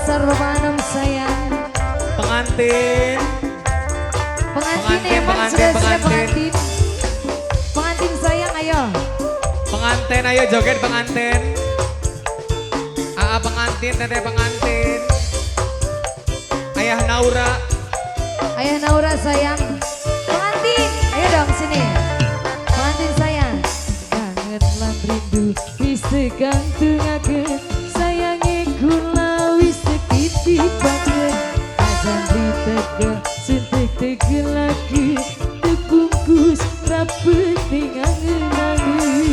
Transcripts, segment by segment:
Pasar Bapak Anom sayang. Pengantin. Pengantin, Pengantin, emang pengantin, sudah siap pengantin. pengantin. Pengantin sayang, ayo. Pengantin, ayo joget pengantin. Aa pengantin, teteh pengantin. Ayah Naura. Ayah Naura sayang. Pengantin, ayo dong sini. Pengantin sayang. Kangen lan rindu wis tegantungaken, sayange kula wis titipaken. Ajan ditega suntik tegelake, tebungkus rapet ning angen-angen.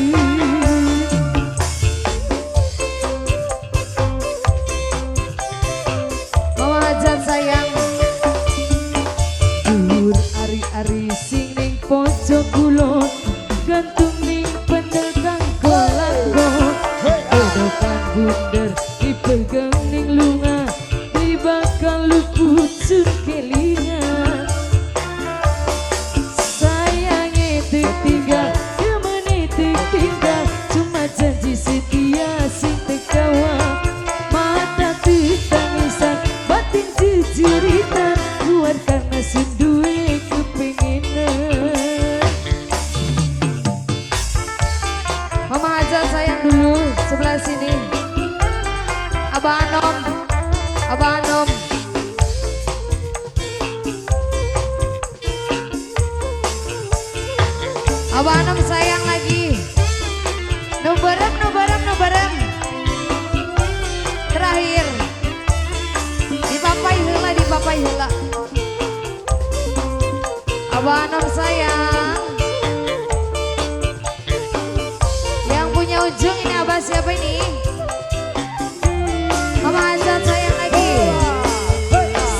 Mama Hajat sayang. Dhuwur ari-ari sing ning pojok kulon, gantung ning pendel kanggo lakon. Kodokan bunder dipegang ning lunga, di bakal luput sun kelingan. Sayange tinggal, demene tinggal, cuma janji setia sing tekawa. Mata tangisan, batin jejeritan, kuat karena sun duwe kepengenan. Mama Hajat sayang dulu sebelah sini. Abah Anom, Abah Anom. Abah Anom sayang lagi. No bareng, no bareng, no bareng. Terakhir. Dipapai heula, dipapai heula. Abah Anom sayang. Yang punya ujung ini Abah siapa ini? Mama Hajat sayang lagi.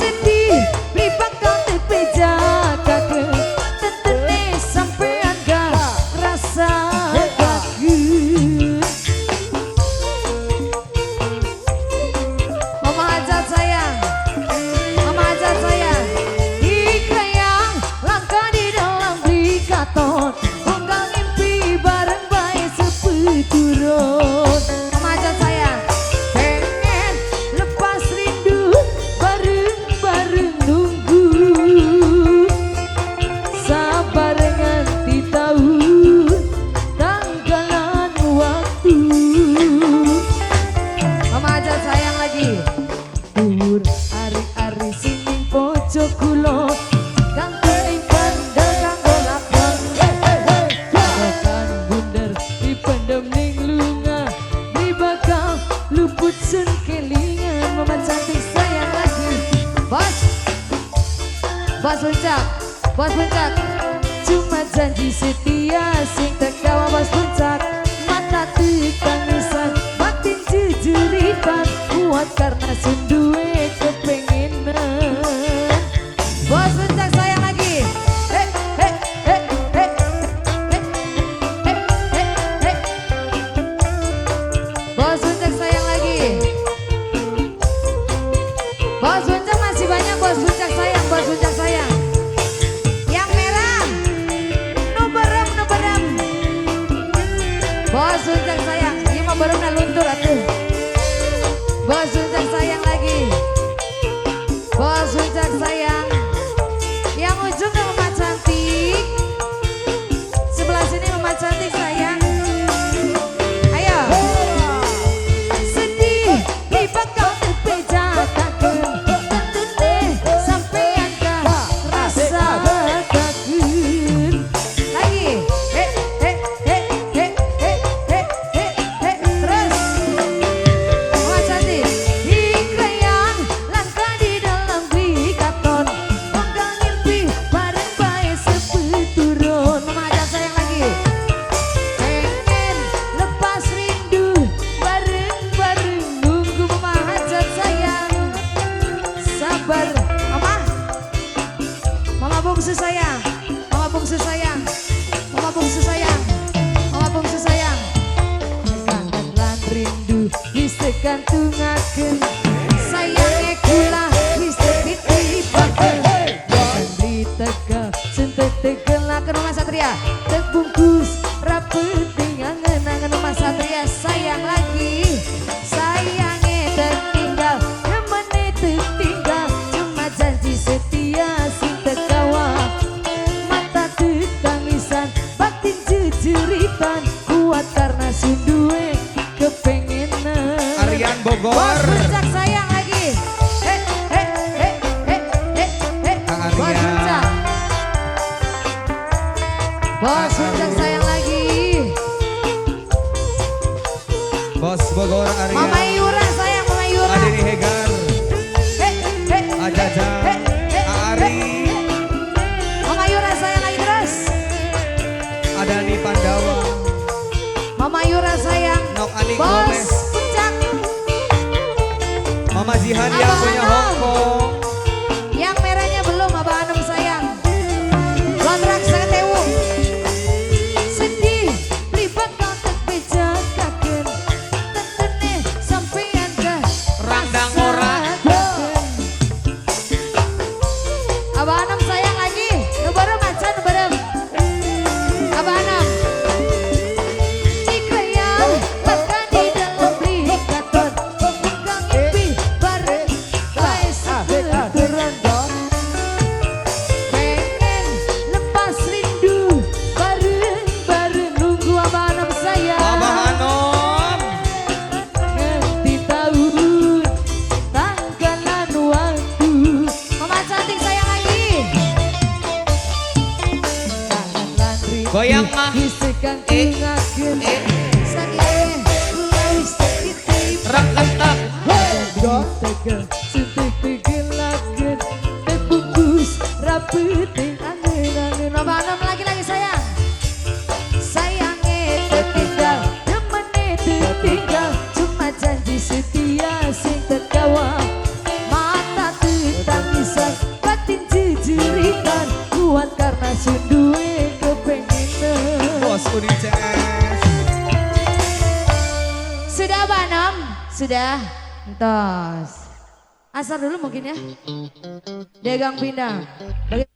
Sedih beli bakal tepejakaken, tentene sampean gak rasa kaget. Mama Hajat sayang, Mama Hajat sayang. Ikayang langka di dalam beli katon, unggal ngimpi bareng bae sepeturun. Mama Hajat sayang, pengen lepas rindu bareng-bareng nunggu. Sabar nganti tahun tanggalan waktu. Mama Hajat sayang lagi. Dhuwur ari-ari sing ning pojok kulon, gantung ning bandel kanggo lakon. Kodokan bunder dipendem ning lunga, di bakal luput sun kelingan. Mama cantik sayang lagi. Bos, bos puncak, bos puncak. Cuma janji setia sing tekawa bos puncak. Mata tangisan, batin jejeritan, kuat karena sun duwe kepengenan. Bos puncak sayang lagi. He he he he he he he he. Bos puncak sayang lagi. Bos puncak masih banyak, bos puncak sayang, bos puncak sayang. Yang merah, no berem, no berem. Bos puncak sayang, ini mau berem na luntur atuh. Bos puncak sayang lagi. Bos puncak sayang. Yang ujung Mama cantik. Sebelah sini Mama cantik sayang. Ayo. Sedih di bakal tepejakaken, tentene sampean gak rasa kaget. Lagi. He he he he he he he he. Terus. Mama cantik. Ikayang langka di dalam beli katon, unggal ngimpi bareng bae sepeturun. Mama Hajat sayang lagi. Pengen lepas rindu bareng-bareng nunggu. Mama Hajat sayang. Sabar Mama. Mama bungsu sayang. Mama bungsu sayang. Mama bungsu sayang. Mama bungsu sayang. Kangen lan rindu wis tegantungaken, sayange kula wis titipake. Beli tega suntik tegelaken. Mama Satria tebungkus rapet ning angen-angen. Mama Satria sayang lagi. Sayange tertinggal demen. Mama Jihan yang punya Hongkong. Yang merahnya belum Abah Anom sayang. Kontrak 50.000. Sedih pribak kau terpejakaken. Tentene sampean ke Randang ora. Abah Anom sayang lagi. Nu bareng aja nu bareng. Abah Anom. Goyang mah. Rek-rentek. Lagi-lagi sayang. Sayange tertinggal, demene tertinggal, cuma janji setia sing tergawa. Mata tetangisan, batin jejeritan, kuat karena sunduwe kepengenan. Bos Udi CS. Sudah Abah Anom? Sudah. Entos. Asar dulu mungkin ya. Degang pindah. Bagi